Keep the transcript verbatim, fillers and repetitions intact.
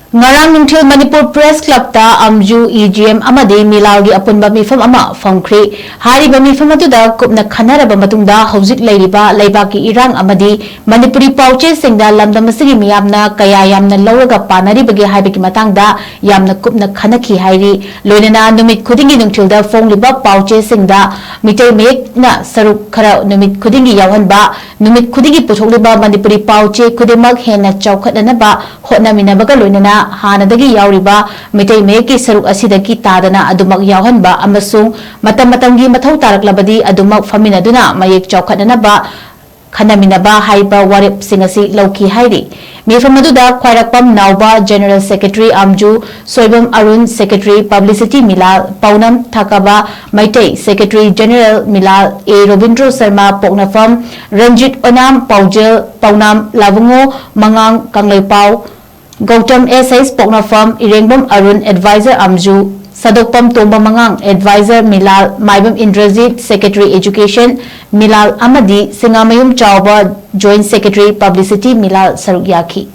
ꯉꯔꯥꯡ ꯅꯨꯡꯊꯤꯜ ꯃꯅꯤꯄꯨꯔ ꯄ꯭ꯔꯦꯁ ꯀ꯭ꯂꯕꯇ ꯑꯝꯖꯨ, ꯏ ꯖꯤ ꯑꯦꯝ ꯑꯃꯗꯤ ꯃꯤꯂꯥꯜꯒꯤ ꯑꯄꯨꯟꯕ ꯃꯤꯐꯝ ꯑꯃ ꯐꯝꯈ꯭ꯔꯤ꯫ ꯍꯥꯏꯔꯤꯕ ꯃꯤꯐꯝ ꯑꯗꯨꯗ ꯀꯨꯞꯅ ꯈꯟꯅꯔꯕ ꯃꯇꯨꯡꯗ ꯍꯧꯖꯤꯛ ꯂꯩꯔꯤꯕ ꯂꯩꯕꯥꯛꯀꯤ ꯏꯔꯥꯡ ꯑꯃꯗꯤ ꯃꯅꯤꯄꯨꯔꯤ ꯄꯥꯎꯆꯦꯁꯤꯡꯗ ꯂꯝꯗꯝ ꯑꯁꯤꯒꯤ ꯃꯤꯌꯥꯝꯅ ꯀꯌꯥ ꯌꯥꯝꯅ ꯂꯧꯔꯒ ꯄꯥꯅꯔꯤꯕꯒꯦ ꯍꯥꯏꯕꯒꯤ ꯃꯇꯥꯡꯗ ꯌꯥꯝꯅ ꯀꯨꯞꯅ ꯈꯟꯅꯈꯤ ꯍꯥꯏꯔꯤ꯫ ꯂꯣꯏꯅꯅ ꯅꯨꯃꯤꯠ ꯈꯨꯗꯤꯡꯒꯤ ꯅꯨꯡꯊꯤꯜꯗ ꯐꯣꯡꯂꯤꯕ ꯄꯥꯎꯆꯦꯁꯤꯡꯗ ꯃꯤꯇꯩ ꯃꯌꯦꯛꯅ ꯁꯔꯨꯛ ꯈꯔ ꯅꯨꯃꯤꯠ ꯈꯨꯗꯤꯡꯒꯤ ꯌꯥꯎꯍꯟꯕ, ꯅꯨꯃꯤꯠ ꯈꯨꯗꯤꯡꯒꯤ ꯄꯨꯊꯣꯛꯂꯤꯕ ꯃꯅꯤꯄꯨꯔꯤ ꯄꯥꯎꯆꯦ ꯈꯨꯗꯤꯡꯃꯛ ꯍꯦꯟꯅ ꯆꯥꯎꯈꯠꯅꯅꯕ ꯍꯣꯠꯅꯃꯤꯟꯅꯕꯒ ꯂꯣꯏꯅꯅ ꯍꯥꯟꯅꯗꯒꯤ ꯌꯥꯎꯔꯤꯕ ꯃꯤꯇꯩ ꯃꯌꯦꯛꯀꯤ ꯁꯔꯨꯛ ꯑꯁꯤꯗꯒꯤ ꯇꯥꯗꯅ ꯑꯗꯨꯃꯛ ꯌꯥꯎꯍꯟꯕ ꯑꯃꯁꯨꯡ ꯃꯇꯝ ꯃꯇꯝꯒꯤ ꯃꯊꯧ ꯇꯥꯔꯛꯂꯕꯗꯤ ꯑꯗꯨꯃꯛ ꯐꯝꯃꯤꯟꯅꯗꯨꯅ ꯃꯌꯦꯛ ꯆꯥꯎꯈꯠꯅꯅꯕ ꯈꯟꯅꯃꯤꯟꯅꯕ ꯍꯥꯏꯕ ꯋꯥꯔꯦꯞꯁꯤꯡ ꯑꯁꯤ ꯂꯧꯈꯤ ꯍꯥꯏꯔꯤ꯫ ꯃꯤꯐꯝ ꯑꯗꯨꯗ ꯈ꯭ꯋꯥꯏꯔꯥꯛꯄꯝ ꯅꯥꯎꯕ, general secretary Amju, Soibam Arun, secretary publicity Milan, ꯄꯥꯎꯅꯝ ꯊꯥꯀꯕ Meitei, secretary general Milan, A Robindro Sharma ꯄꯣꯛꯅꯐꯝ, ꯔꯟꯖꯤꯠ ꯑꯣꯅꯥꯝ ꯄꯥꯎꯖꯦꯜ, ꯄꯥꯎꯅꯥꯝ ꯂꯥꯕꯨꯡꯉꯣ ꯃꯉꯥꯡ ꯀꯪꯂꯩꯄꯥꯎ, ꯒꯧꯇꯝ ꯑꯦꯁ ꯑꯩꯆ ꯄꯣꯛꯅꯐꯝ, ꯏꯔꯦꯡꯕꯝ ꯑꯔꯨꯟ, ꯑꯦꯗꯚꯥꯏꯖꯔ ꯑꯝꯖꯨ, ꯁꯥꯗꯣꯛꯄꯝ ꯇꯣꯝꯕ ꯃꯉꯥꯡ, ꯑꯦꯗꯚꯥꯏꯖꯔ ꯃꯤꯂꯥꯜ, ꯃꯥꯏꯕꯝ ꯏꯟꯗ꯭ꯔꯖꯤꯠ, ꯁꯦꯀ꯭ꯔꯦꯇꯔꯤ ꯑꯦꯖꯨꯀꯦꯁꯟ ꯃꯤꯂꯥꯜ ꯑꯃꯗꯤ ꯁꯤꯡꯉꯥꯃꯌꯨꯝ ꯆꯥꯎꯕ, ꯖꯣꯏꯟ ꯁꯦꯀ꯭ꯔꯦꯇꯔꯤ ꯄꯕ꯭ꯂꯤꯁꯤꯇꯤ ꯃꯤꯂꯥꯜ ꯁꯔꯨꯛ ꯌꯥꯈꯤ꯫